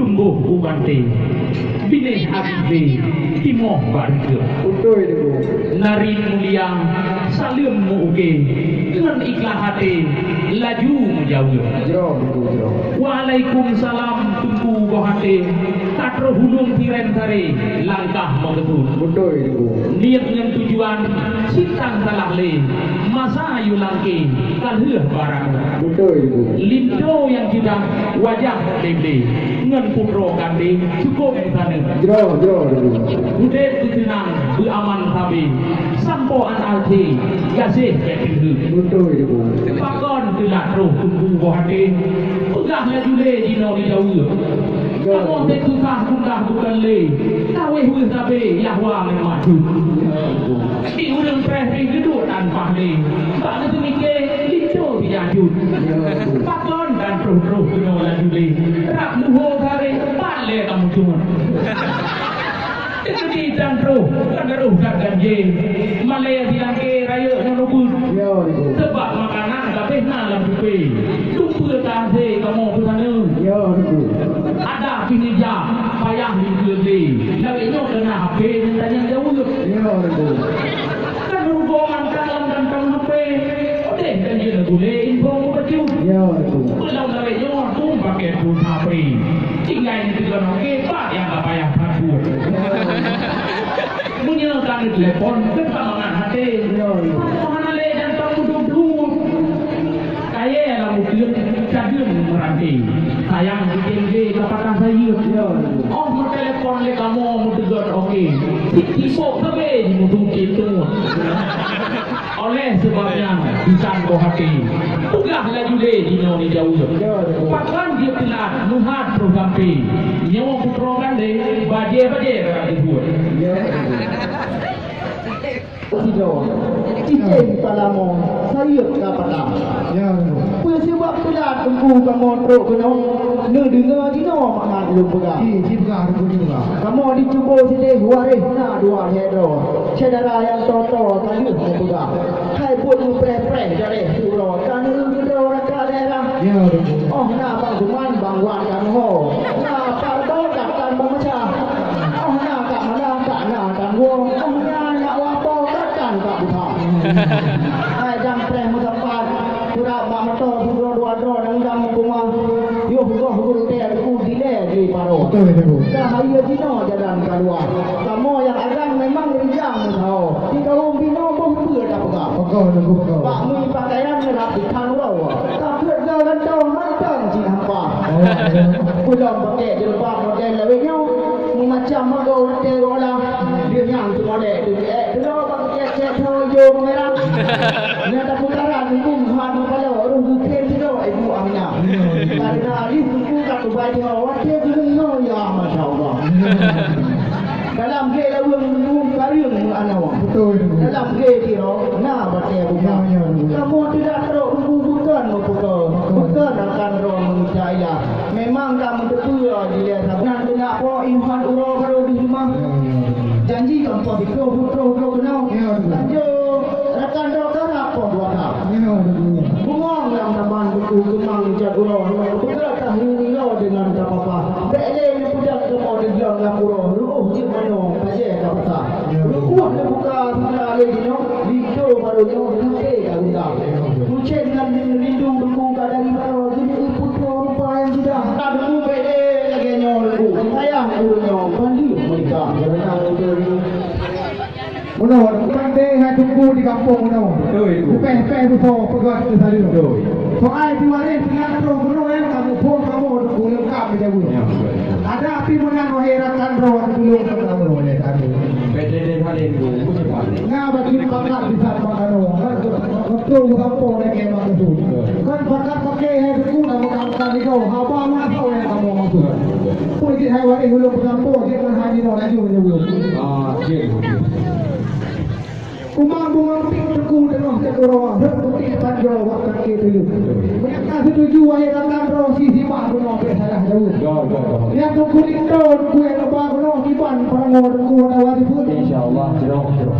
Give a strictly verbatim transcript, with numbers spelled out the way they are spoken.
Tumboh u banté, binéh agam lé, timoh bak rikeuk. Beutôi, Teungku. Narit mulia, saleuem meu-uké, ngon ikhlaih até, laju meujaweueb. Jroh, Teungku, jroh. Waalaikumsalam, Teungku Beuh Até. Ka troh ulôn tiren saré, langkah meukeusut. Beutôi, Teungku. Niet ngon tujuan, sintang salah lé. Masa yue langké, ka lheueh barang. Beutôi, Teungku. Linto nyang ceudah, wajah model lé. Ngon putroe kandé, cukôp meusaneuk. Jroh, jroh, Teungku. Udép beuteunang, beuaman sabé. Sampoe aneuk até, gaséh bék teuheueh. Beutôi, Teungku. Pakon teulat troh Teungku Beuh Até. Peugah laju lé jinoe dijaweueb. Kamoe teuh susah gundah bukon lé. Ka wéh-wéh sabé yah wa ngon maksud. Di ureueng preh pih geuduek tan paih lé. Bak geuteumiké linto bijajut. Pakon dan troh-troh keunoe laju lé. Rab luho saré pat lé kamoe jeuet. Teukeudi dan troh, ka geuroh that ganjé. Malée dilangké rayeuk ngon ubeut. Ya, Teungku. Seubab makanan ka abéh na lam tupé. Dumpeue ka hasé kamoe peusaneuk. Ya, Teungku. Adak pih neujak, payah linto lé. Lagée nyoe keu na H P nyang tanyong jaweueb. Ya, Teungku. Kan rugoe mantong lam kantong H P. Udeh dan jeuet gulé info meubacut. Ya, Teungku. Peulom lagée nyoe tum pakai pulsa free. Tinggai di tiga nongke, pat nyang ka payah takut. Meunyoe ka neutelepon, keu ka mangat até. Ya, Teungku. Hana lé dan tak mudup-dup. Kayée lam ukeuen, cadeun meuranté. Sayang bikin lé ka patah sayeuep. Ya, Teungku. Oh, meutelepon lé kamoe meuteugon oke. Sibok sabe jimuduki teungoh. Oleh sebab nyan, bisan boh até. Peugah laju lé jinoe dijaweueb. Pakon jeuet teulat, meuhat troh gampé. Nyoe putroe gandé, bajée-bajée ka geubuet. Sidroe, cicém ka lamoe, sayeuep ka patah. Ya. Peue sabab teulat Teungku kamoe trok keunoe, neudeungoe jinoe mangat lôn peugah. Ji, ji peugah, Teungku, ji peugah. Kamoe dicuba sideh waréh na dua lhée droe. Syedara nyang toe-toe ka lheueh meupeugah, hai buet meupreh-preh garéh siuroe ka neueu keudroe raka daerah. Ya, Teungku. Oh na Bang Suman, Bang Wan ka meuho. Na Pak Reubot ka tan meumeucah. Oh na Kak Malah ka na tanggong. Oh nyan nak wapo ka tan ka buta. Hai dang preh meusapat. Peurab bak moto sidroe dua droe nyang dang meukeumah. Yoh goh gurutée Teungku dilée di paro. Beutôi, Teungku. Cahya jinoe jalan kaluwa. Kamoe nyang agam memang rijang meusaho. Di kawöm binoe boh peue tapeugah. Peugah, Teungku, peugah. Bak mui pakaian ngon hab ikan uroe. Takot gantong mantong cit hampa. Oh, iya. Ulôn pakai jilbab model lawét nyoe. Meumacam mago watée gola. Dia nyang tu model tu. Eh, tu lo bak kecek-kecek tu ijo merah. Nyan tapeukarat hukum Tuhan kepala. Roh bukén sidroe Ibu Aminah. Karena alih Teungku ka kubai dia. Watée geudeungoe, ya, Masya Allah. Dalam gé laweueng meunurun kareueng meuanoe. Beutôi, Teungku. Dalam gé tiroe na batée buka. Ya, ya, ya. Kamoe tidak trok Teungku bukon meupukoe. Bukon. Bukon rakan droe meucaya. Memang ka meuteupeue dilée saboh. Nan keunak po iman uroe barô di rumah. Ya, ya, ya. Janji gampông dikroh, dikroh, dikroh keunoe. Ya, Teungku. Lanjut rakan droe karab po dua kap. Ya, Teungku. Bungong lam taman buku keumang cat uroe. Beutôi tahi nilai dengan tak apa-apa. Bék lé neupeujak kamoe teuglong lam uroe, ruôh jeuet manoe, bajée ka basah. Ya. Ruôh neubuka sira lé jinoe, linto barô nyoe, ranté ka geuntang. Kucéng ngon rindu Teungku ka dari baroe, jeuet putroe rupa nyang sudah. Ka Teungku bék lé lagée nyoe Teungku. Sayang ureueng nyoe, bandum meuningka. Meunoe, Teungku, hai Teungku di gampông meunoe. Beutôi, Teungku. Leupeh-leupeh beusoe peugah keu saleuem. Beutôi. Soai diwaréh teulat troh keunoe, eh, kamoe phon kamoe Teungku leungkap meujaweub. Ya, beutôi, Teungku. Adak pih meunan wahé rakan droe, tulông peugah meunoe lé kami. Beutôi, Teungku. Beutôi, Teungku. Nga bacut pakat di saat makanan. Beutôi, gampông lagée makanan. Beutôi. Kan pakat pakai hai Teungku, nama kami kami kau. Haba meunan soe nyang kamoe maksud. Beutôi. Peue jih hai waréh ulôn peugampông, jih kan haji nyoe laju nyoe. Ah, jih. Uma bunga pik Teungku teungoh teukeurong, rot putih panjoe wak kaki teuleuek. Meunyo ka setuju, wahé rakan droe, si simak bunoe pih salah jaweueb. Betul, betul, betul. Nyang Teungku linto, Teungku nyang neuba bunoe, kiban peuranggoe Teungku pada waktu pun. Insya Allah, jroh, jroh.